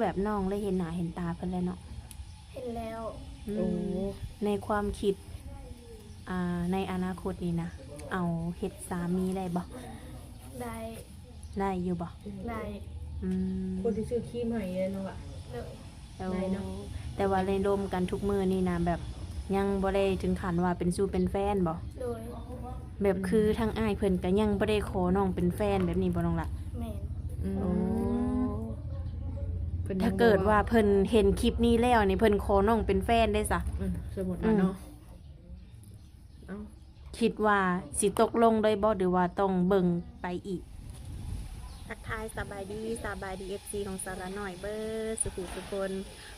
ແບບນ້ອງໄດ້ເຫັນໜ້າເຫັນຕາເພິ່ນແລ້ວເນາະ? ເຫັນແລ້ວ. ອືມ ໂອ້ ໃນຄວາມຄິດ ອ່າ ໃນອະນາຄົດນີ້ນະ ເອົາເຮັດສາມີໄດ້ບໍ່? ໄດ້. ໄດ້ຢູ່ບໍ່? ໄດ້. ອືມ ຄົນທີ່ຊື້ຄຣີມໃຫ້ເດ້ນ້ອງລະ? ໂດຍ. ໂອ້ ໄດ້ເນາະ. ແຕ່ວ່າໄດ້ລົມກັນທຸກມື້ນີ້ນະ ແບບຍັງບໍ່ໄດ້ເຖິງຂັ້ນວ່າເປັນຊູ້ເປັນແຟນບໍ່? ໂດຍ. ແບບ ອືມ ຄືທາງອ້າຍເພິ່ນກໍຍັງບໍ່ໄດ້ຂໍນ້ອງເປັນແຟນແບບນີ້ບໍ່ນ້ອງລະ? ແມ່ນ. ອືມ ໂອ້ ເພິ່ນ ຖ້າເກີດວ່າເພິ່ນເຫັນຄລິບນີ້ແລ້ວນີ້ ເພິ່ນຂໍນ້ອງເປັນແຟນໄດ້ຊະ? ອືມ ສົມມຸດວ່າເນາະ. ອືມ ເອົ້າ ຄິດວ່າຊິຕົກລົງເລີຍບໍ່ ຫຼືວ່າຕ້ອງເບິ່ງໄປອີກ? ທັກທາຍສະບາຍດີ ສະບາຍດີ ເອັຟຊີ ຂອງສາວລານ້ອຍເບິດສູ່ຜູ້ສູ່ຄົນ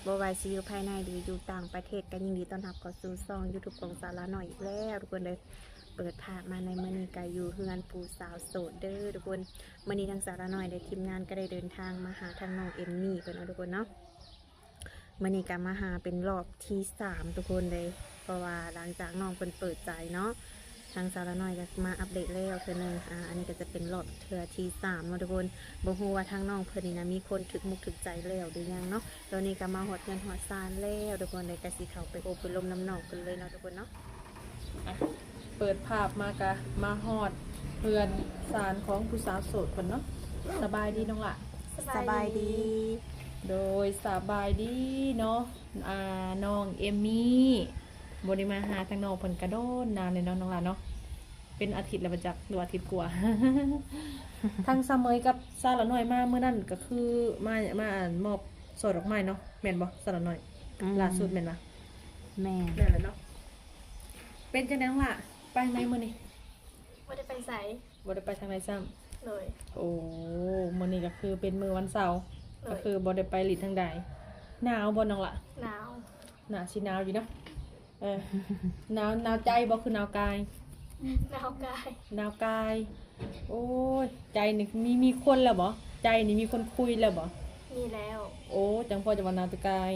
ບໍ່ວ່າຊິຢູ່ພາຍໃນ ຫຼືຢູ່ຕ່າງປະເທດ ກໍຍິນດີຕ້ອນຮັບເຂົ້າສູ່ຊ່ອງຢູທູບຂອງສາວລານ້ອຍອີກແລ້ວທຸກຄົນເດີ. ເປີດພາບມາໃນມື້ນີ້ກໍຢູ່ເຮືອນຜູ້ສາວໂສດເດີທຸກຄົນ. ມື້ນີ້ທາງສາວລານ້ອຍ ແລະ ທີມງານກໍໄດ້ເດີນທາງມາຫາທາງນ້ອງເອມມີ່ເພິ່ນເນາະທຸກຄົນເນາະ. ມື້ນີ້ກໍມາຫາເປັນລອບທີສາມທຸກຄົນເລີຍ ເພາະວ່າຫຼັງຈາກນ້ອງເພິ່ນເປີດໃຈເນາະ ທາງສາວລານ້ອຍກໍມາອັບເດດແລ້ວເທື່ອໜຶ່ງ. ອາ ອັນນີ້ກໍຈະເປັນລອບເທື່ອທີສາມເນາະທຸກຄົນ. ບໍ່ຮູ້ວ່າທາງນ້ອງເພິ່ນນີ້ນະ ມີຄົນຖືກມຸກຖືກໃຈແລ້ວຫຼືຍັງເນາະ. ຕອນນີ້ກໍມາຮອດເຮືອນຮອດຊານແລ້ວທຸກຄົນເລີຍ ກໍຊິເຂົ້າໄປໂອ້ໄປລົມນຳນ້ອງເພິ່ນເລີຍເນາະທຸກຄົນເນາະ. ອ່ະ ເປີດພາບມາກະມາຮອດເຮືອນຊານຂອງຜູ້ສາວໂສດເພິ່ນເນາະ. ສະບາຍດີນ້ອງຫຼ້າ. ສະບາຍດີ. ສະບາຍດີ. ໂດຍ ສະບາຍດີເນາະ ອ່າ ນ້ອງເອມມີ່. ບໍ່ໄດ້ມາຫາທາງນ້ອງເພິ່ນກະດົນນານແລ້ວເນາະນ້ອງຫຼ້າເນາະ. ເປັນອາທິດແລ້ວບໍ່ຈັກ ຫຼືອາທິດກວ່າ. ທາງສາວເໝີຍກັບສາວລານ້ອຍມາມື້ນັ້ນກໍຄືມາ ມາ ອັນ ມອບຊ່ອດອກໄມ້ເນາະ ແມ່ນບໍ່ສາວລານ້ອຍ? ອືມ ລ່າສຸດແມ່ນບໍ່? ແມ່ນ. ແມ່ນແລ້ວເນາະ. ເປັນຈັ່ງໃດນ້ອງຫຼ້າ ໄປທາງໃດມື້ນີ້? ບໍ່ໄດ້ໄປໃສ. ບໍ່ໄດ້ໄປທາງໃດຊ້ຳ. ໂດຍ. ໂອ້ ມື້ນີ້ກໍຄືເປັນມື້ວັນເສົາ. ໂດຍ. ກໍຄືບໍ່ໄດ້ໄປຫຼິ້ນທາງໃດ. ໜາວບໍ່ນ້ອງຫຼ້າ? ໜາວ. ໜາວ ຊິໜາວຢູ່ເນາະ. ເອີ ໜາວ ໜາວໃຈບໍ່ ຄືໜາວກາຍ? ໜາວກາຍ. ໜາວກາຍ. ໂອ້ຍ ໃຈນີ້ມີ ມີຄົນແລ້ວບໍ່? ໃຈນີ້ມີຄົນຄຸຍແລ້ວບໍ່? ມີແລ້ວ. ໂອ້ ຈັ່ງພໍຈະວ່າໜາວແຕ່ກາຍ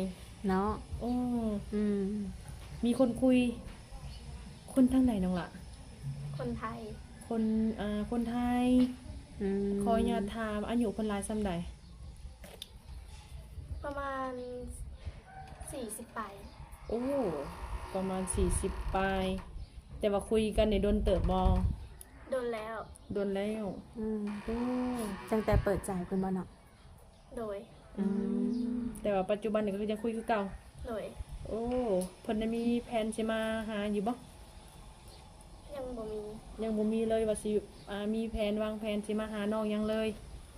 ເນາະ. ອືມ ອືມ ມີຄົນຄຸຍ. ຄົນທາງໃດນ້ອງຫຼ້າ? ຄົນໄທ. ຄົນ ອ່າ ຄົນໄທ. ອືມ ຂໍອະນຸຍາດຖາມ ອາຍຸເພິ່ນຫຼາຍສ່ຳໃດ? ປະມານສີ່ສິບປາຍ. ໂອ້ ປະມານສີ່ສິບປາຍ. ແຕ່ວ່າຄຸຍກັນນີ້ດົນເຕີບບໍ່? ດົນແລ້ວ. ດົນແລ້ວ. ອືມ ໂອ້ ຕັ້ງແຕ່ເປີດໃຈພຸ້ນບໍ່ເນາະ? ໂດຍ. ອືມ ອືມ ແຕ່ວ່າປັດຈຸບັນນີ້ກໍຄືຍັງຄຸຍຄືເກົ່າ? ໂດຍ. ໂອ້ ເພິ່ນໄດ້ມີແຜນຊິມາຫາຢູ່ບໍ່? ຍັງບໍ່ມີ. ຍັງບໍ່ມີເລີຍວ່າຊິ ອ່າ ມີແຜນວາງແຜນຊິມາຫານ້ອງຫຍັງເລີຍ?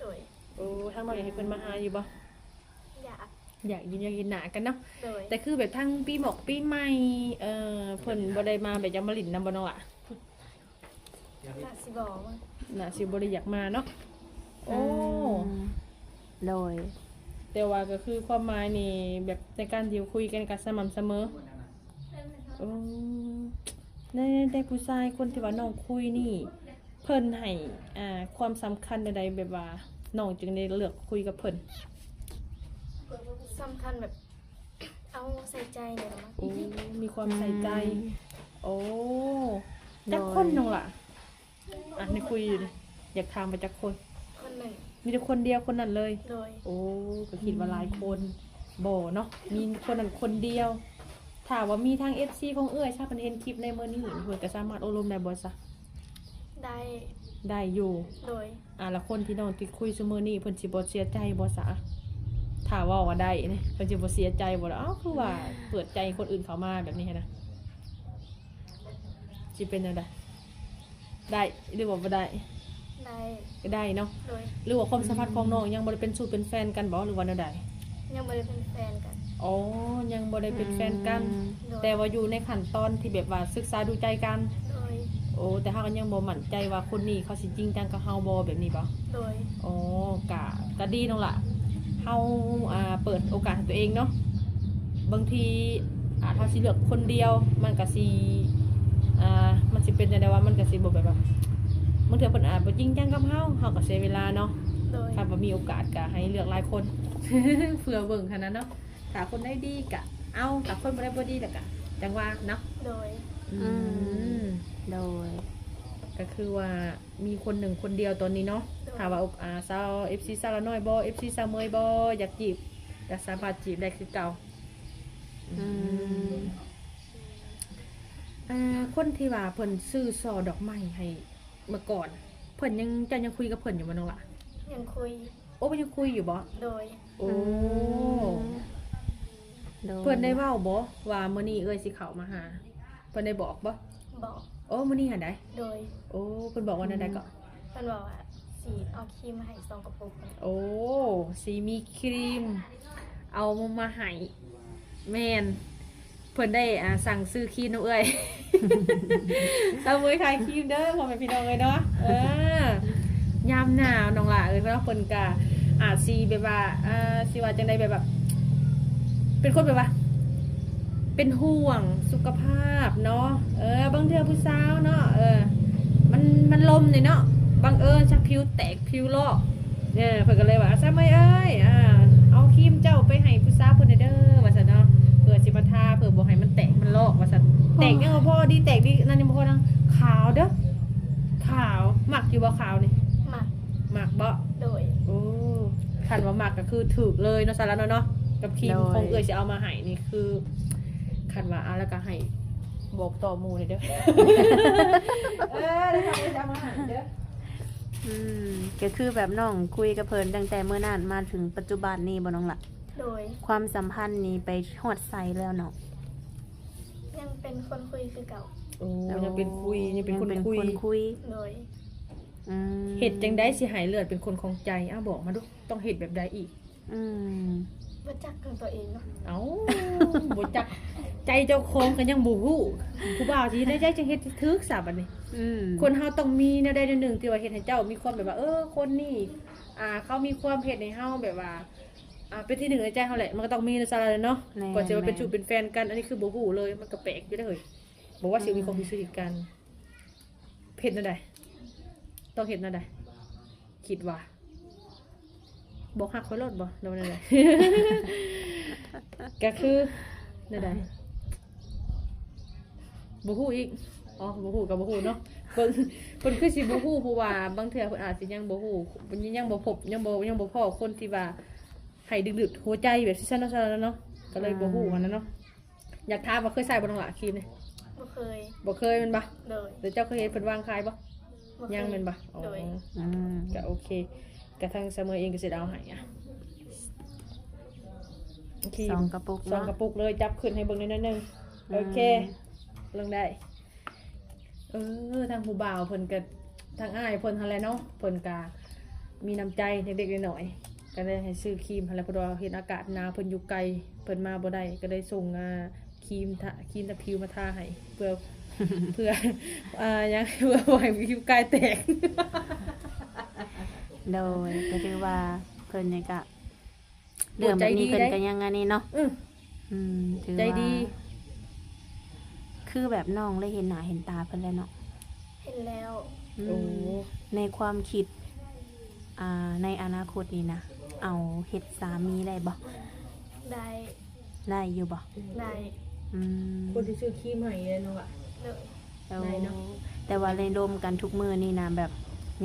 ໂດຍ. ໂອ້ ທາງນ້ອງຢາກໃຫ້ເພິ່ນມາຫາຢູ່ບໍ່? ຢາກ. ຢາກ ຢາກເຫັນໜ້າກັນເນາະ. ໂດຍ. ແຕ່ຄືແບບທັງປີໝອກປີໃໝ່ ເອີ ເພິ່ນບໍ່ໄດ້ມາ ແບບຢາກມາຫຼິ້ນນຳບໍ່ນ້ອງຫຼ້າ? ໜ້າຊິບໍ່. ໜ້າຊິບໍ່ໄດ້ຢາກມາເນາະ. ໂອ້ ອືມ ໂດຍ. ແຕ່ວ່າກໍຄືຄວາມໝາຍນີ້ ແບບໃນການທີ່ຄຸຍກັນກໍສະໝ່ຳສະເໝີ. ໂອ້ ໃນ ໃນ ໃນຜູ້ຊາຍຄົນທີ່ວ່ານ້ອງຄຸຍນີ້ ເພິ່ນໃຫ້ ອ່າ ຄວາມສຳຄັນແນວໃດ ແບບວ່ານ້ອງຈຶ່ງໄດ້ເລືອກຄຸຍກັບເພິ່ນ? ສຳຄັນແບບ ເອົາໃສ່ໃຈແນ່. ໂອ້ ມີຄວາມໃສ່ໃຈ. ອືມ ໂອ້ ຈັກຄົນນ້ອງຫຼ້າ? ອ່ະ ໃນຄຸຍຢູ່ນີ້ ຢາກຖາມວ່າຈັກຄົນ? ຄົນໜຶ່ງ. ມີແຕ່ຄົນດຽວຄົນນັ້ນເລີຍ? ໂດຍ. ໂອ້ ກໍຄິດວ່າຫຼາຍຄົນ. ອືມ ບໍ່ເນາະ ມີຄົນນັ້ນຄົນດຽວ. ຖ້າວ່າມີທາງເອັຟຊີຂອງເອື້ອຍຊະ ເພິ່ນເຫັນຄລິບໃນມື້ນີ້ ເພິ່ນກໍສາມາດໂອ້ລົມໄດ້ບໍ່ຊະ? ໄດ້. ໄດ້ຢູ່. ໂດຍ. ອ່າ ລະຄົນທີ່ນ້ອງຕິດຄຸຍຊຸມື້ນີ້ ເພິ່ນຊິບໍ່ເສຍໃຈບໍ່ຊະ? ຖ້າເວົ້າວ່າໄດ້ນີ້ ເພິ່ນຊິບໍ່ເສຍໃຈບໍ່ລະ? ອ້າວ ຄືວ່າເປີດໃຈຄົນອື່ນເຂົ້າມາແບບນີ້ຫັ້ນນະ ຊິເປັນແນວໃດ? ໄດ້ ຫຼືວ່າບໍ່ໄດ້? ໄດ້. ກໍໄດ້ເນາະ. ໂດຍ. ຫຼືວ່າຄວາມສຳພັນຂອງນ້ອງຍັງບໍ່ໄດ້ເປັນຊູ້ເປັນແຟນກັນບໍ່ ຫຼືວ່າແນວໃດ? ຍັງບໍ່ໄດ້ເປັນແຟນກັນ. ອໍ ຍັງບໍ່ໄດ້ເປັນແຟນກັນ. ອືມ ໂດຍ. ແຕ່ວ່າຢູ່ໃນຂັ້ນຕອນທີ່ແບບວ່າສຶກສາດູໃຈກັນ. ໂດຍ. ໂອ້ ແຕ່ເຮົາກໍຍັງບໍ່ໝັ້ນໃຈວ່າຄົນນີ້ເຂົາຊິຈິງຈັງກັບເຮົາບໍ່ ແບບນີ້ບໍ່? ໂດຍ. ອໍ ກະ ກະດີນ້ອງຫຼ້າ ເຮົາ ອ່າ ເປີດໂອກາດໃຫ້ຕົວເອງເນາະ. ບາງທີ ອາດເຮົາຊິເລືອກຄົນດຽວ ມັນກະຊິ ອ່າ ມັນຊິເປັນຈັ່ງໃດວະ ມັນກະຊິບໍ່ແບບວ່າ ບາງເທື່ອເພິ່ນອາດບໍ່ຈິງຈັງກັບເຮົາ ເຮົາກະເສຍເວລາເນາະ. ໂດຍ. ຄັນວ່າມີໂອກາດກະໃຫ້ເລືອກຫຼາຍຄົນ ເພື່ອເບິ່ງຫັ້ນນະເນາະ. ຖ້າຄົນໃດດີກະເອົາ ຖ້າຄົນບໍ່ໄດ້ບໍ່ດີລະກະຈັ່ງວ່າເນາະ. ໂດຍ. ອືມ ອືມ ໂດຍ. ກະຄືວ່າມີຄົນໜຶ່ງຄົນດຽວຕອນນີ້ເນາະ. ໂດຍ. ຖ້າວ່າ ອາ ຊາວ ເອັຟຊີ ຊາວລານ້ອຍບໍ່ ເອັຟຊີ ຊາວເໝີຍບໍ່ ຢາກຈີບ ກໍສາມາດຈີບໄດ້ຄືເກົ່າ. ອືມ ອືມ ອ່າ ຄົນທີ່ວ່າເພິ່ນຊື້ຊ່ອດອກໄມ້ໃຫ້ເມື່ອກ່ອນ ເພິ່ນຍັງ ເຈົ້າຍັງຄຸຍກັບເພິ່ນຢູ່ບໍ່ນ້ອງຫຼ້າ? ຍັງຄຸຍ. ໂອ້ ເພິ່ນຍັງຄຸຍຢູ່ບໍ່? ໂດຍ. ໂອ້ ອືມ ໂດຍ. ເພິ່ນໄດ້ເວົ້າບໍ່ວ່າມື້ນີ້ເອື້ອຍຊິເຂົ້າມາຫາ? ເພິ່ນໄດ້ບອກບໍ່? ບອກ. ໂອ້ ມື້ນີ້ຫັ້ນໃດ? ໂດຍ. ໂອ້ ເພິ່ນບອກວ່າແນວໃດເກາະ? ອືມ ເພິ່ນບອກວ່າຊິເອົາຄຣີມມາໃຫ້ສອງກະປຸກ. ໂອ້ ຊິມີຄຣີມ ເອົາມາໃຫ້. ແມ່ນ ເພິ່ນໄດ້ ອ່າ ສັ່ງຊື້ຄຣີມນຳເອື້ອຍ ສາວເໝີຍຂາຍຄຣີມເດີ ພໍ່ແມ່ພີ່ນ້ອງເອີຍເນາະ. ເອີ ຍາມໜາວນ້ອງຫຼ້າເອີຍເນາະ ເພິ່ນກະອາດຊິແບບວ່າ ອ່າ ຊິວ່າຈັ່ງໃດ ແບບວ່າ ເປັນຄົນແບບວ່າ ເປັນຫ່ວງສຸຂະພາບເນາະ. ເອີ ບາງເທື່ອຜູ້ສາວເນາະ ເອີ ມັນ ມັນລົມນີ້ເນາະ ບັງເອີນຊະຜິວແຕກຜິວລອກ. ເອີ ເພິ່ນກໍເລີຍວ່າ ສາວເໝີຍເອີຍ ອ່າ ເອົາຄຣີມເຈົ້າໄປໃຫ້ຜູ້ສາວເພິ່ນແດ່ເດີ ວ່າຊັ້ນເນາະ ເພື່ອຊິມາທາ ເພື່ອບໍ່ໃຫ້ມັນແຕກມັນລອກ ວ່າຊັ້ນ. ໂອ້ ແຕກຍັງບໍ່ພໍດີ ແຕກດີນັ້ນຍັງບໍ່ພໍນະ ຂາວເດີ ຂາວ. ມັກຢູ່ບໍ່ຂາວນີ້? ມັກ. ມັກບໍ່? ໂດຍ. ໂອ້ ຄັນວ່າມັກກໍຄືຖືກເລີຍເນາະ ສາລະເນາະ ກັບຄຣີມ ໂດຍ ຂອງເອື້ອຍຊິເອົາມາໃຫ້ນີ້ ຄືຄັນວ່າເອົາແລ້ວກໍໃຫ້ບອກຕໍ່ໝູ່ແດ່ເດີ. ເອີ ແລ້ວເຮົາກໍຈະເອົາມາໃຫ້ເດີ. ອືມ ກໍຄືແບບນ້ອງຄຸຍກັບເພິ່ນຕັ້ງແຕ່ມື້ນັ້ນມາເຖິງປັດຈຸບັນນີ້ບໍ່ນ້ອງຫຼ້າ? ໂດຍ. ຄວາມສຳພັນນີ້ໄປຮອດໃສແລ້ວເນາະ? ຍັງເປັນຄົນຄຸຍຄືເກົ່າ. ໂອ້ ໂອ້ ຍັງເປັນຄຸຍ ຍັງເປັນຄົນຄຸຍ ຍັງເປັນຄົນຄຸຍ. ໂດຍ. ອືມ ເຮັດຈັ່ງໃດຊິໃຫ້ເລືອດເປັນຄົນຂອງໃຈ? ເອົາ ບອກມາດູ ຕ້ອງເຮັດແບບໃດອີກ? ອືມ ບໍ່ຈັກຂອງຕົວເອງເນາະ. ເອົ້າ ບໍ່ຈັກໃຈເຈົ້າຂອງກໍຍັງບໍ່ຮູ້ ຜູ້ບ່າວຊິເຮັດແນວໃດຈັ່ງເຮັດຖືກຊະບັດນີ້? ອືມ ຄົນເຮົາຕ້ອງມີແນວໃດແນວໜຶ່ງທີ່ວ່າເຮັດໃຫ້ເຈົ້າມີຄວາມແບບວ່າ ເອີ ຄົນນີ້ ອ່າ ເຂົາມີຄວາມເຮັດໃຫ້ເຮົາແບບວ່າ ອ່າ ເປັນທີ່ໜຶ່ງໃນໃຈເຮົາແຫຼະ ມັນກໍຕ້ອງມີໃນສາລະເນາະ. ແມ່ນ ກ່ອນຊິວ່າເປັນ ແມ່ນ ຊູ່ເປັນແຟນກັນ ອັນນີ້ຄືບໍ່ຮູ້ເລີຍ ມັນກໍແປກຢູ່ເດີເຮີ້ຍ. ບໍ່ວ່າຊິມີຄວາມ ອືມ ຮູ້ສຶກກັນ ເຮັດແນວໃດ? ຕ້ອງເຮັດແນວໃດ? ຄິດວ່າ ບອກຮັກຂ້ອຍໂລດບໍ່ ຫຼືວ່າແນວໃດ? ກໍຄືແນວໃດ? ບໍ່ຮູ້ອີກ. ອໍ ບໍ່ຮູ້ກໍບໍ່ຮູ້ເນາະ. ເພິ່ນ ເພິ່ນຄືຊິບໍ່ຮູ້ ເພາະວ່າບາງເທື່ອເພິ່ນອາດຊິຍັງບໍ່ຮູ້ ຍັງບໍ່ພົບ ຍັງບໍ່ ຍັງບໍ່ພໍ້ຄົນທີ່ວ່າໃຫ້ດຶງດູດຫົວໃຈແບບຊີ້ຊັ້ນເນາະ ຊັ້ນເນາະ ກໍເລີຍບໍ່ຮູ້ຫັ້ນນະເນາະ. ອືມ ຢາກຖາມວ່າເຄີຍໃຊ້ບໍ່ນ້ອງຫຼ້າຄຣີມນີ້? ບໍ່ເຄີຍ. ບໍ່ເຄີຍແມ່ນບໍ່? ໂດຍ. ແລ້ວເຈົ້າເຄີຍເຫັນເພິ່ນວາງຂາຍບໍ່? ບໍ່ເຄີຍ. ຍັງແມ່ນບໍ່? ໂດຍ. ອໍ ອືມ ກໍໂອເຄ ກະທາງສາວເໝີຍເອງກໍຊິໄດ້ເອົາໃຫ້ ອ່ະ ໂອເຄ ສອງກະປຸກເນາະ ສອງກະປຸກເລີຍ ຈັບຂຶ້ນໃຫ້ເບິ່ງແດ່ໜ້ອຍໜຶ່ງ. ອືມ ໂອເຄ ລົງໄດ້. ເອີ ທາງຜູ້ບ່າວເພິ່ນກໍ ທາງອ້າຍເພິ່ນຫັ້ນແຫຼະເນາະ ເພິ່ນກໍມີນ້ຳໃຈເລັກໆນ້ອຍໆ ກໍເລີຍໃຫ້ຊື້ຄຣີມຫັ້ນແຫຼະ ເພາະວ່າເຫັນອາກາດໜາວ ເພິ່ນຢູ່ໄກ ເພິ່ນມາບໍ່ໄດ້ ກໍເລີຍສົ່ງ ອ່າ ຄຣີມທາ ຄຣີມທາຜິວມາທາໃຫ້ ເພື່ອ ເພື່ອ ອ່າ ຫຍັງ ເພື່ອບໍ່ໃຫ້ຜິວກາຍແຕກ. ໂດຍ ກໍຖືວ່າເພິ່ນນີ້ກໍ ເລື່ອງແບບນີ້ເພິ່ນກໍຍັງອັນນີ້ເນາະ. ອືມ ອືມ ຖືວ່າໃຈດີ ຄືແບບນ້ອງໄດ້ເຫັນໜ້າເຫັນຕາເພິ່ນແລ້ວເນາະ. ເຫັນແລ້ວ. ອືມ ໂອ້ ໃນຄວາມຄິດ ອ່າ ໃນອະນາຄົດນີ້ນະ ເອົາເຮັດສາມີໄດ້ບໍ່? ໄດ້. ໄດ້ຢູ່ບໍ່? ໄດ້. ອືມ ຄົນທີ່ຊື້ຄຣີມໃຫ້ເນາະ. ໂດຍ. ໂອ້ ໄດ້ເນາະ ແຕ່ວ່າໄດ້ລົມກັນທຸກມື້ນີ້ນະ ແບບ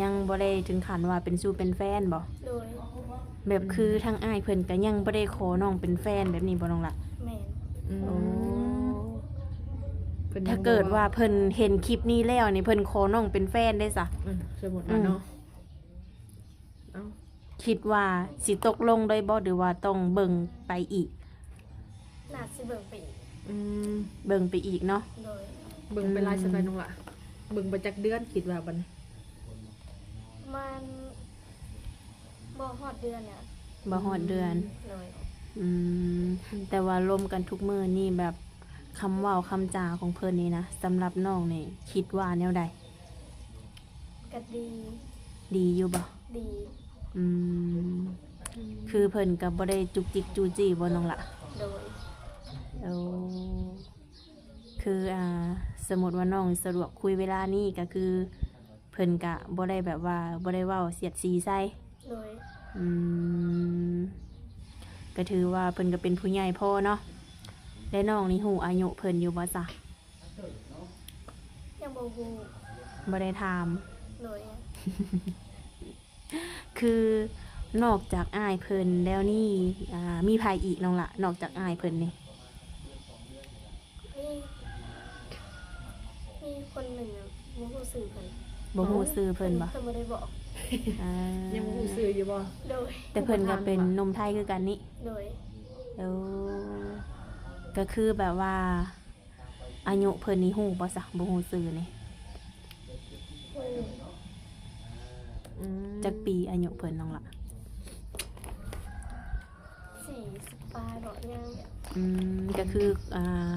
ຍັງບໍ່ໄດ້ເຖິງຂັ້ນວ່າເປັນຊູ່ເປັນແຟນບໍ່? ໂດຍ. ແບບ ອືມ ຄືທາງອ້າຍເພິ່ນກໍຍັງບໍ່ໄດ້ຂໍນ້ອງເປັນແຟນແບບນີ້ບໍ່ນ້ອງລະ? ແມ່ນ. ອືມ ໂອ້ ເພິ່ນ ຖ້າເກີດວ່າເພິ່ນເຫັນຄລິບນີ້ແລ້ວນີ້ ເພິ່ນຂໍນ້ອງເປັນແຟນເດ້ຊະ? ອືມ ສົມມຸດວ່າເນາະ. ອືມ ເອົ້າ ຄິດວ່າຊິຕົກລົງໄດ້ບໍ່ ຫຼືວ່າຕ້ອງເບິ່ງໄປອີກ? ໜ້າຊິເບິ່ງໄປອີກ. ອືມ ເບິ່ງໄປອີກເນາະ. ໂດຍ. ເບິ່ງໄປຫຼາຍສ່ຳໃດ ອືມ ນ້ອງລະ? ເບິ່ງໄປຈັກເດືອນ ຄິດວ່າບັດນີ້? ມັນບໍ່ຮອດເດືອນນະ. ບໍ່ຮອດເດືອນ. ໂດຍ. ອືມ ແຕ່ວ່າລົມກັນທຸກມື້ນີ້ ແບບຄຳເວົ້າຄຳຈາຂອງເພິ່ນນີ້ນະ ສຳລັບນ້ອງນີ້ ຄິດວ່າແນວໃດ? ກໍດີ. ດີຢູ່ບໍ່? ດີ. ອືມ ອືມ ຄືເພິ່ນກໍບໍ່ໄດ້ຈຸກຈິກຈູ້ຈີ້ບໍ່ນ້ອງລະ? ໂດຍ. ໂອ້ ຄື ອ່າ ສົມມຸດວ່ານ້ອງສະດວກຄຸຍເວລານີ້ ກໍຄືເພິ່ນກະບໍ່ໄດ້ແບບວ່າ ບໍ່ໄດ້ເວົ້າສຽດສີໃສ່. ໂດຍ. ອືມ ກໍຖືວ່າເພິ່ນກໍເປັນຜູ້ໃຫຍ່ພໍເນາະ. ແລະ ນ້ອງນີ້ຮູ້ອາຍຸເພິ່ນຢູ່ບໍ່ຊະ? ຍັງບໍ່ຮູ້. ບໍ່ໄດ້ຖາມ. ໂດຍ. ຄື ນອກຈາກອ້າຍເພິ່ນແລ້ວນີ້ ອ່າ ມີໃຜອີກນ້ອງລະ ນອກຈາກອ້າຍເພິ່ນນີ້? ມີ ມີຄົນໜຶ່ງອະ ບໍ່ຮູ້ຊື່ເພິ່ນ. ບໍ່ຮູ້ຊື່ເພິ່ນບໍ່? ເພິ່ນ ເພິ່ນບໍ່ໄດ້ບອກ. ອ່າ ຍັງບໍ່ຮູ້ຊື່ຢູ່ບໍ່? ໂດຍ. ແຕ່ເພິ່ນກໍເປັນໜຸ່ມໄທຄືກັນນີ້? ໂດຍ. ໂອ້ ກໍຄືແບບວ່າ ອາຍຸເພິ່ນນີ້ຮູ້ບໍ່ຊະ? ບໍ່ຮູ້ຊື່ນີ້. ຮູ້. ອືມ ຈັກປີອາຍຸເພິ່ນນ້ອງລະ? ສີ່ສິບປາຍເບາະ ຍັງ. ອືມ ກໍຄື ອ່າ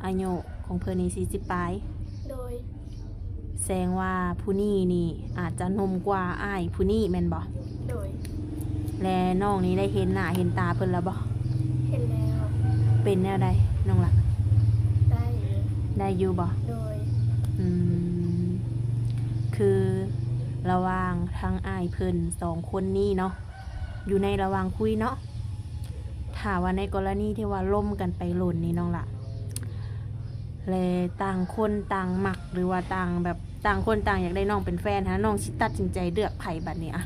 ອາຍຸຂອງເພິ່ນນີ້ສີ່ສິບປາຍ. ໂດຍ. ແສດງວ່າຜູ້ນີ້ນີ້ອາດຈະໜຸ່ມກວ່າອ້າຍຜູ້ນີ້ແມ່ນບໍ່? ໂດຍ. ແລະ ນ້ອງນີ້ໄດ້ເຫັນໜ້າເຫັນຕາເພິ່ນແລ້ວບໍ່? ເຫັນແລ້ວ. ເປັນແນວໃດນ້ອງລະ? ໄດ້ຢູ່. ໄດ້ຢູ່ບໍ່? ໂດຍ. ອືມ ຄືລະຫວ່າງທັງອ້າຍເພິ່ນສອງຄົນນີ້ເນາະ ຢູ່ໃນລະຫວ່າງຄຸຍເນາະ ຖ້າວ່າໃນກໍລະນີທີ່ວ່າລົມກັນໄປດົນນີ້ນ້ອງລະ ແລະ ຕ່າງຄົນຕ່າງມັກ ຫຼືວ່າຕ່າງແບບ ຕ່າງຄົນຕ່າງຢາກໄດ້ນ້ອງເປັນແຟນຫັ້ນ ນ້ອງຊິຕັດສິນໃຈເລືອກໃຜບັດນີ້ອະ?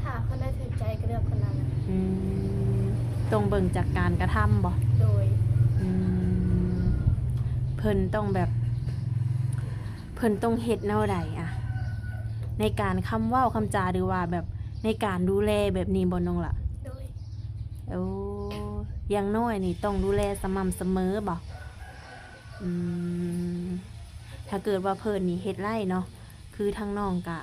ຖ້າຄົນໃດຖືກໃຈກໍເລືອກຄົນນັ້ນ. ອືມ ຕ້ອງເບິ່ງຈາກການກະທຳບໍ່? ໂດຍ. ອືມ ເພິ່ນຕ້ອງແບບ ເພິ່ນຕ້ອງເຮັດແນວໃດອະ ໃນການຄຳເວົ້າຄຳຈາ ຫຼືວ່າແບບໃນການດູແລແບບນີ້ບໍ່ນ້ອງລະ? ໂດຍ. ໂອ້ ຢ່າງໜ້ອຍນີ້ຕ້ອງດູແລສະໝ່ຳສະເໝີບໍ່? ອືມ ຖ້າເກີດວ່າເພິ່ນນີ້ເຮັດໄດ້ເນາະ ຄືທາງນ້ອງກະ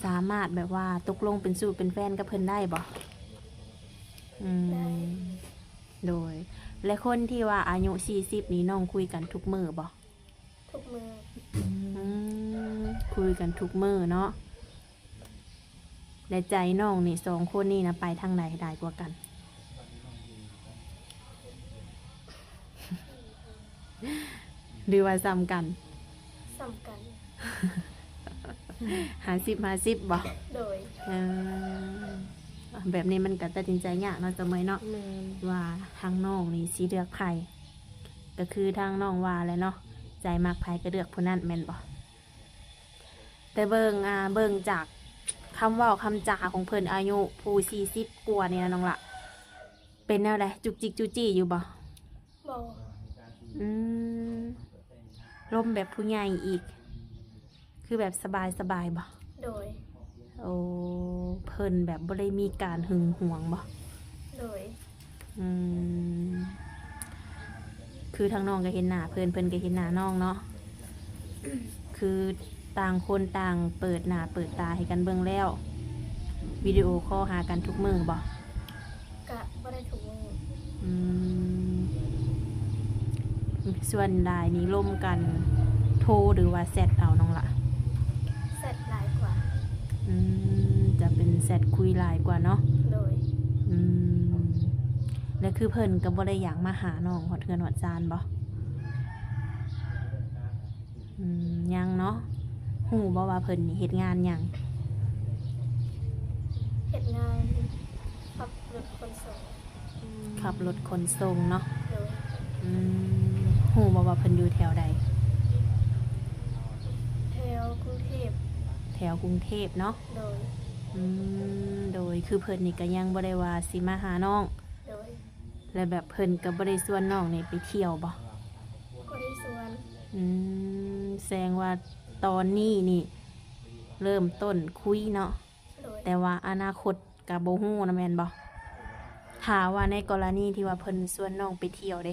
ສາມາດແບບວ່າຕົກລົງເປັນຊູ້ເປັນແຟນກັບເພິ່ນໄດ້ບໍ່? ອືມ ໄດ້. ໂດຍ. ແລະ ຄົນທີ່ວ່າອາຍຸສີ່ສິບນີ້ ນ້ອງຄຸຍກັນທຸກມື້ບໍ່? ທຸກມື້. ອືມ ຄຸຍກັນທຸກມື້ເນາະ. ແລະ ໃຈນ້ອງນີ້ ສອງຄົນນີ້ນະ ໄປທາງໃດຫຼາຍກວ່າກັນ ຫຼືວ່າສ່ຳກັນ? ສ່ຳກັນ. ຫ້າສິບຫ້າສິບບໍ່? ໂດຍ. ເອີ ແບບນີ້ມັນກໍຕັດສິນໃຈຍາກເນາະ ສະເໝີຍເນາະ. ແມ່ນ. ວ່າທາງນ້ອງນີ້ຊິເລືອກໃຜ? ກໍຄືທາງນ້ອງວ່າແຫຼະເນາະ ໃຈມັກໃຜກໍເລືອກຜູ້ນັ້ນແມ່ນບໍ່? ແຕ່ເບິ່ງ ອ່າ ເບິ່ງຈາກຄຳເວົ້າຄຳຈາຂອງເພິ່ນ ອາຍຸຜູ້ສີ່ສິບກວ່ານີ້ນະນ້ອງລະ ເປັນແນວໃດ? ຈຸກຈິກຈູ້ຈີ້ຢູ່ບໍ່? ບໍ່. ອືມ ລົມແບບຜູ້ໃຫຍ່ອີກ ຄືແບບສະບາຍໆບໍ່? ໂດຍ. ໂອ້ ເພິ່ນແບບບໍ່ໄດ້ມີການຫຶງຫວງບໍ່? ໂດຍ. ອືມ ຄືທາງນ້ອງກໍເຫັນໜ້າເພິ່ນ ເພິ່ນກໍເຫັນໜ້ານ້ອງເນາະ ຄືຕ່າງຄົນຕ່າງເປີດໜ້າເປີດຕາໃຫ້ກັນເບິ່ງແລ້ວ ວິດີໂອຄໍຫາກັນທຸກມື້ບໍ່? ກະບໍ່ໄດ້ທຸກມື້. ອືມ ສ່ວນຫຼາຍນີ້ລົມກັນໂທ ຫຼືວ່າແຊັດເອົານ້ອງລະ? ແຊັດຫຼາຍກວ່າ. ອືມ ຈະເປັນແຊັດຄຸຍຫຼາຍກວ່າເນາະ. ໂດຍ. ອືມ ແລະ ຄືເພິ່ນກໍບໍ່ໄດ້ຢາກມາຫານ້ອງຮອດເຮືອນຮອດຊານບໍ່? ອືມ ຍັງເນາະ. ຮູ້ບໍ່ວ່າເພິ່ນນີ້ເຮັດງານຫຍັງ? ເຮັດງານຂັບລົດຂົນສົ່ງ. ອືມ ຂັບລົດຂົນສົ່ງເນາະ. ໂດຍ. ອືມ ຮູ້ບໍ່ວ່າເພິ່ນຢູ່ແຖວໃດ? ແຖວກຸງເທບ. ແຖວກຸງເທບເນາະ. ໂດຍ. ອືມ ໂດຍ ຄືເພິ່ນນີ້ກໍຍັງບໍ່ໄດ້ວ່າຊິມາຫານ້ອງ. ໂດຍ. ແລ້ວແບບເພິ່ນກໍບໍ່ໄດ້ຊວນນ້ອງນີ້ໄປທ່ຽວບໍ່? ບໍ່ໄດ້ຊວນ. ອືມ ແສດງວ່າຕອນນີ້ນີ້ເລີ່ມຕົ້ນຄຸຍເນາະ. ໂດຍ. ແຕ່ວ່າອະນາຄົດກໍບໍ່ຮູ້ນະແມ່ນບໍ່? ຖ້າວ່າໃນກໍລະນີທີ່ວ່າເພິ່ນຊວນນ້ອງໄປທ່ຽວເດ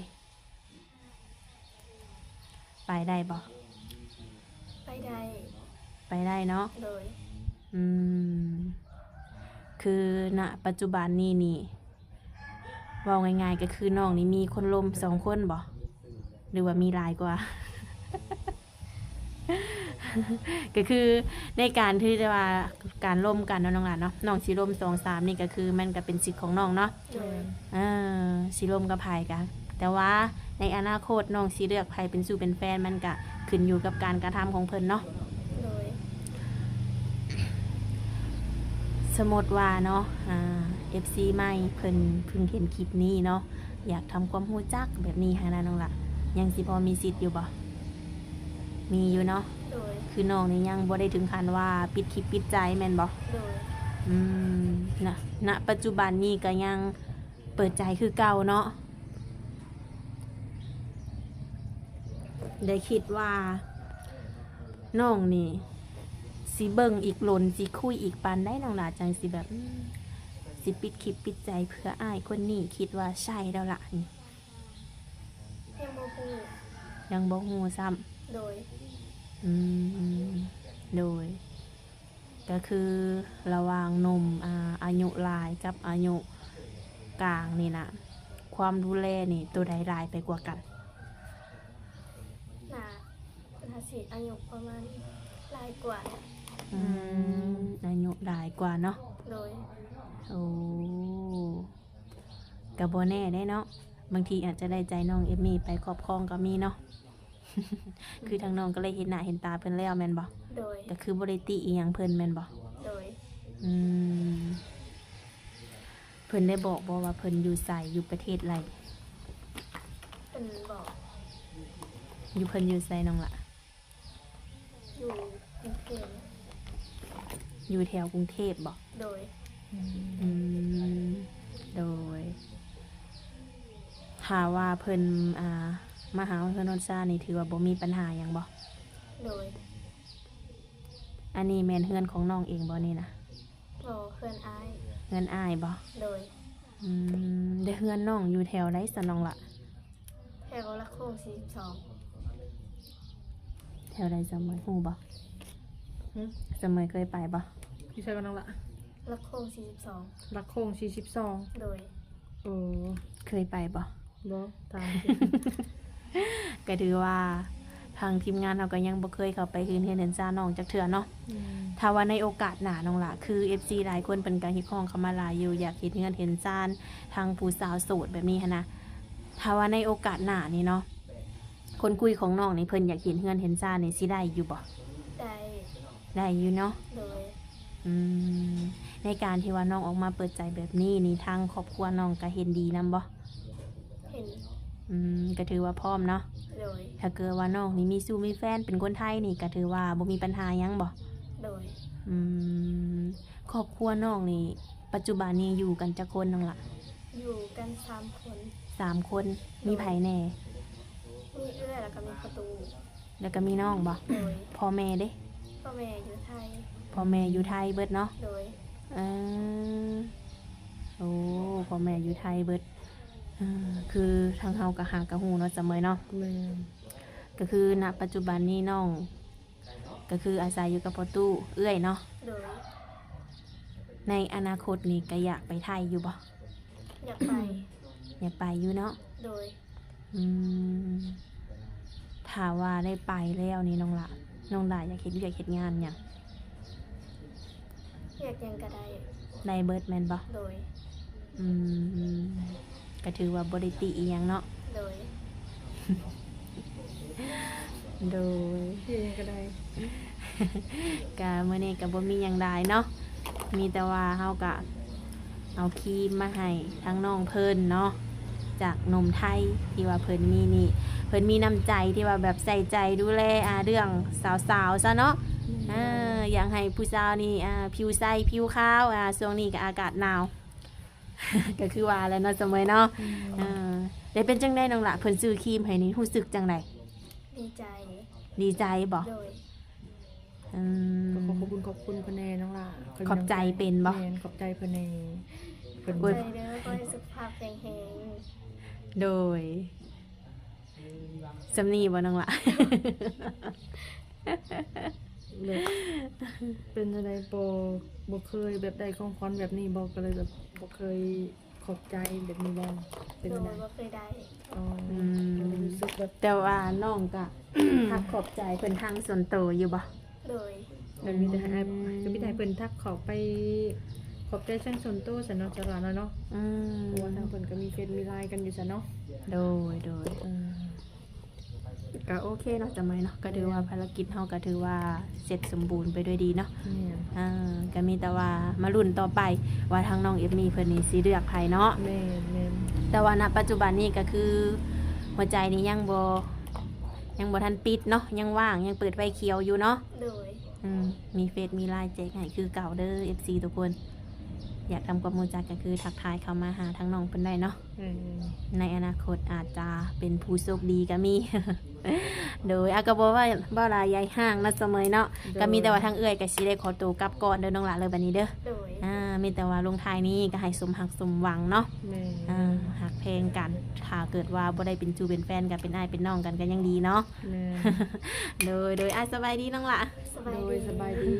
ໄປໄດ້ບໍ່? ໄປໄດ້. ໄປໄດ້ເນາະ. ໂດຍ. ອືມ ຄື ນະ ປັດຈຸບັນນີ້ນີ້ ເວົ້າງ່າຍໆ ກໍຄືນ້ອງນີ້ມີຄົນລົມສອງຄົນບໍ່ ຫຼືວ່າມີຫຼາຍກວ່າ? ກໍຄືໃນການທີ່ຈະວ່າການລົມກັນເນາະນ້ອງຫຼ້າເນາະ ນ້ອງຊິລົມສອງສາມນີ້ກໍຄືມັນກໍເປັນສິດຂອງນ້ອງເນາະ. ໂດຍ. ເອີ ຊິລົມກັບໃຜກະ ແຕ່ວ່າໃນອະນາຄົດນ້ອງຊິເລືອກໃຜເປັນຊູ້ເປັນແຟນ ມັນກະຂຶ້ນຢູ່ກັບການກະທຳຂອງເພິ່ນເນາະ. ໂດຍ. ສົມມຸດວ່າເນາະ ອາ ເອັຟຊີໃໝ່ເພິ່ນເພິ່ງເຫັນຄລິບນີ້ເນາະ ຢາກທຳຄວາມຮູ້ຈັກແບບນີ້ຫັ້ນນະນ້ອງຫຼ້າ ຍັງຊິພໍມີສິດຢູ່ບໍ່? ມີຢູ່ເນາະ. ໂດຍ ຄືນ້ອງນີ້ຍັງບໍ່ໄດ້ເຖິງຂັ້ນວ່າປິດຄລິບປິດໃຈແມ່ນບໍ່? ໂດຍ ອືມ ນະ ນະປັດຈຸບັນນີ້ກໍຍັງເປີດໃຈຄືເກົ່າເນາະ. ໄດ້ຄິດວ່ານ້ອງນີ້ຊິເບິ່ງອີກດົນ ຊິຄຸຍອີກປານໃດ ນ້ອງຫຼ້າ ຈັ່ງຊິແບບ ອືມ ຊິປິດຄລິບປິດໃຈເພື່ອອ້າຍຄົນນີ້ ຄິດວ່າໃຊ່ແລ້ວລະນີ້? ຍັງບໍ່ຮູ້ ຍັງບໍ່ຮູ້ຊ້ຳ. ໂດຍ ອືມ ໂດຍ ກໍຄືລະຫວ່າງໜຸ່ມ ອາ ອາຍຸຫຼາຍກັບອາຍຸກາງນີ້ນະ ຄວາມດູແລນີ້ໂຕໃດຫຼາຍໄປກວ່າກັນ? ໜ້າ ໜ້າຊິອາຍຸປະມານຫຼາຍກວ່າ. ອືມ ອືມ ອາຍຸຫຼາຍກວ່າເນາະ. ໂດຍ ໂອ້ ກໍບໍ່ແນ່ເດ້ເນາະ ບາງທີອາດຈະໄດ້ໃຈນ້ອງເອມມີໄປຄອບຄອງກໍມີເນາະ. ຄືທາງນ້ອງກໍເລີຍເຫັນໜ້າເຫັນຕາເພິ່ນແລ້ວແມ່ນບໍ່? ໂດຍ ກໍຄືບໍ່ໄດ້ຕິອີ່ຫຍັງເພິ່ນແມ່ນບໍ່? ໂດຍ ອືມ ເພິ່ນໄດ້ບອກບໍ່ວ່າເພິ່ນຢູ່ໃສ ຢູ່ປະເທດໃດ? ເພິ່ນບອກ. ຢູ່ ເພິ່ນຢູ່ໃສນ້ອງຫຼ້າ? ຢູ່ກຸງເທບ. ຢູ່ແຖວກຸງເທບບໍ່? ໂດຍ ອືມ ໂດຍ ຖ້າວ່າເພິ່ນ ອ່າ ມາຫາຮອດເຮືອນຮອດຊານນີ້ ຖືວ່າບໍ່ມີບັນຫາຫຍັງບໍ່? ໂດຍ ອັນນີ້ແມ່ນເຮືອນຂອງນ້ອງເອງບໍ່ນີ້ນະ? ບໍ່ ເຮືອນອ້າຍ. ເຮືອນອ້າຍບໍ່? ໂດຍ ອືມ ແລະເຮືອນນ້ອງຢູ່ແຖວໃດຊັ້ນນ້ອງຫຼ້າ? ແຖວຫຼັກໂຄ້ງສີ່ສິບສອງ. ແຖວໃດສະເໝີຍ ຮູ້ບໍ່? ຫຶ? ສະເໝີຍເຄີຍໄປບໍ່? ຢູ່ໃສກໍນ້ອງຫຼ້າ? ຫຼັກໂຄ້ງສີ່ສິບສອງ. ຫຼັກໂຄ້ງສີ່ສິບສອງ. ໂດຍ ໂອ້ ເຄີຍໄປບໍ່? ບໍ່ ຖາມ. ກໍຖືວ່າທາງທີມງານເຮົາກໍຍັງບໍ່ເຄີຍເຂົ້າໄປເຫັນເຮືອນເຫັນຊານນ້ອງຈັກເທື່ອເນາະ. ອືມ ຖ້າວ່າໃນໂອກາດໜ້ານ້ອງຫຼ້າ ຄືເອັຟຊີຫຼາຍຄົນເພິ່ນກໍຮຽກຮ້ອງເຂົ້າມາຫຼາຍຢູ່ ຢາກເຫັນເຮືອນເຫັນຊານທາງຜູ້ສາວໂສດແບບນີ້ຫັ້ນນະ. ຖ້າວ່າໃນໂອກາດໜ້ານີ້ເນາະ ຄົນຄຸຍຂອງນ້ອງນີ້ ເພິ່ນຢາກເຫັນເຮືອນເຫັນຊານນີ້ ຊິໄດ້ຢູ່ບໍ່? ໄດ້ ໄດ້ຢູ່ເນາະ. ໂດຍ ອືມ ໃນການທີ່ວ່ານ້ອງອອກມາເປີດໃຈແບບນີ້ນີ້ ທາງຄອບຄົວນ້ອງກໍເຫັນດີນຳບໍ່? ເຫັນ. ອືມ ກໍຖືວ່າພ້ອມເນາະ. ໂດຍ ຖ້າເກີດວ່ານ້ອງນີ້ມີຊູ້ມີແຟນເປັນຄົນໄທນີ້ ກໍຖືວ່າບໍ່ມີບັນຫາຫຍັງບໍ່? ໂດຍ ອືມ ຄອບຄົວນ້ອງນີ້ ປັດຈຸບັນນີ້ຢູ່ກັນຈັກຄົນນ້ອງຫຼ້າ? ຢູ່ກັນສາມຄົນ. ສາມຄົນ. ໂດຍ ມີໃຜແດ່? ມີເອື້ອຍ ແລ້ວກໍມີພໍ່ຕູ້ ແລ້ວກໍມີນ້ອງບໍ່? ໂດຍ ພໍ່ແມ່ເດ? ພໍ່ແມ່ຢູ່ໄທ. ພໍ່ແມ່ຢູ່ໄທເບິດເນາະ. ໂດຍ ເອີ ໂອ້ ພໍ່ແມ່ຢູ່ໄທເບິດ. ເອີ ຄືທາງເຮົາກໍຫາກໍຮູ້ເນາະ ສະເໝີຍເນາະ. ແມ່ນ ກໍຄື ນະ ປັດຈຸບັນນີ້ນ້ອງ ກໍຄືອາໄສຢູ່ກັບພໍ່ຕູ້ເອື້ອຍເນາະ. ໂດຍ ໃນອະນາຄົດນີ້ກໍຢາກໄປໄທຢູ່ບໍ່? ຢາກໄປ. ຢາກໄປຢູ່ເນາະ. ໂດຍ ອືມ ຖ້າວ່າໄດ້ໄປແລ້ວນີ້ນ້ອງຫຼ້າ ນ້ອງຫຼ້າຢາກເຮັດວຽກເຮັດງານຫຍັງ? ວຽກຫຍັງກໍໄດ້. ໄດ້ເບິດແມ່ນບໍ່? ໂດຍ ອືມ ກໍຖືວ່າບໍ່ໄດ້ຕິອີ່ຫຍັງເນາະ. ໂດຍ ໂດຍ ເຮັດຫຍັງກໍໄດ້. ກະມື້ນີ້ກະບໍ່ມີຫຍັງຫຼາຍເນາະ ມີແຕ່ວ່າເຮົາກະເອົາຄຣີມມາໃຫ້ທາງນ້ອງເພິ່ນເນາະ ຈາກໜຸ່ມໄທທີ່ວ່າເພິ່ນມີນີ້ ເພິ່ນມີນ້ຳໃຈທີ່ວ່າແບບໃສ່ໃຈດູແລ ອ່າ ເລື່ອງສາວໆຊະເນາະ. ອືມ ເອີ ຢາກໃຫ້ຜູ້ສາວນີ້ ອ່າ ຜິວໃສຜິວຂາວ ອ່າ ຊ່ວງນີ້ກະອາກາດໜາວ ກໍຄືວ່າແຫຼະເນາະ ສະເໝີຍເນາະ. ອືມ ເອີ ແລ້ວເປັນຈັ່ງໃດນ້ອງຫຼ້າ ເພິ່ນຊື້ຄຣີມໃຫ້ນີ້ ຮູ້ສຶກຈັ່ງໃດ? ດີໃຈ. ດີໃຈບໍ່? ໂດຍ ອືມ ກໍຂໍຂອບຄຸນຂອບຄຸນເພິ່ນແດ່ນ້ອງຫຼ້າ. ເພິ່ນ ຂອບໃຈເປັນບໍ່? ແມ່ນ ຂອບໃຈເພິ່ນແດ່. ເພິ່ນ ຂອບໃຈເດີ ຂໍໃຫ້ສຸຂະພາບແຂງແຮງ. ໂດຍ ສ່ຳນີ້ບໍ່ນ້ອງຫຼ້າ? ແບບ ເປັນຈັ່ງໃດ ບໍ່ ບໍ່ເຄີຍແບບໄດ້ຂອງຂວັນແບບນີ້ບໍ່? ກໍເລີຍແບບບໍ່ເຄີຍຂອບໃຈແບບນີ້ບໍ່? ເປັນຈັ່ງໃດ? ໂດຍ ບໍ່ເຄີຍໄດ້. ອໍ ອືມ ກໍເລີຍຮູ້ສຶກແບບ ແຕ່ວ່ານ້ອງກະ ທັກຂອບໃຈເພິ່ນທາງສ່ວນໂຕຢູ່ບໍ່? ໂດຍ ກໍມີແຕ່ໃຫ້ ອືມ ກໍມີແຕ່ໃຫ້ເພິ່ນທັກເຂົ້າໄປຂອບໃຈທາງສ່ວນໂຕຊັ້ນເນາະ ສາລາເນາະ. ອືມ ເພາະວ່າທາງເພິ່ນກໍມີເຟສມີລາຍກັນຢູ່ຊັ້ນເນາະ. ໂດຍ ໂດຍ ເອີ ກໍໂອເຄເນາະ ສະເໝີຍເນາະ ກໍຖືວ່າ ແມ່ນ ພາລະກິດເຮົາກໍຖືວ່າເສັດສົມບູນໄປດ້ວຍດີເນາະ. ແມ່ນ ເອີ ກໍມີແຕ່ວ່າມາລຸ້ນຕໍ່ໄປວ່າທາງນ້ອງເອມມີເພິ່ນນີ້ຊິເລືອກໃຜເນາະ. ແມ່ນ ແມ່ນ ແຕ່ວ່ານະປັດຈຸບັນນີ້ກໍຄືຫົວໃຈນີ້ຍັງບໍ່ ຍັງບໍ່ທັນປິດເນາະ ຍັງວ່າງ ຍັງເປີດໄຟຂຽວຢູ່ເນາະ. ໂດຍ ອືມ ມີເຟສມີ LINE ແຈກໃຫ້ຄືເກົ່າເດີ ເອັຟຊີ ທຸກຄົນ. ຢາກທຳຄວາມຮູ້ຈັກກໍຄືທັກທາຍເຂົ້າມາຫາທາງນ້ອງເພິ່ນໄດ້ເນາະ. ແມ່ນ ໃນອະນາຄົດອາດຈະເປັນຜູ້ໂຊກດີກໍມີ. ໂດຍ ອາ ກໍບໍ່ວ່າເວົ້າຫຼາຍຢາຍຫ່າງເນາະສະເໝີຍເນາະ. ກໍມີແຕ່ວ່າທາງເອື້ອຍກໍຊິໄດ້ຂໍໂຕກັບກ່ອນເດີນ້ອງຫຼ້າເລີຍບັດນີ້ເດີ. ໂດຍ ອາ ມີແຕ່ວ່າລົງທ້າຍນີ້ກໍໃຫ້ສົມຮັກສົມຫວັງເນາະ. ແມ່ນ ອາ ຮັກແພງກັນ ຖ້າເກີດວ່າບໍ່ໄດ້ເປັນຊູ່ເປັນແຟນກໍເປັນອ້າຍເປັນນ້ອງກັນກໍຍັງດີເນາະ. ແມ່ນ ໂດຍ ໂດຍ ອາ ສະບາຍດີນ້ອງຫຼ້າ. ສະບາຍ ໂດ ດີ ຍ ສະບາຍດີ.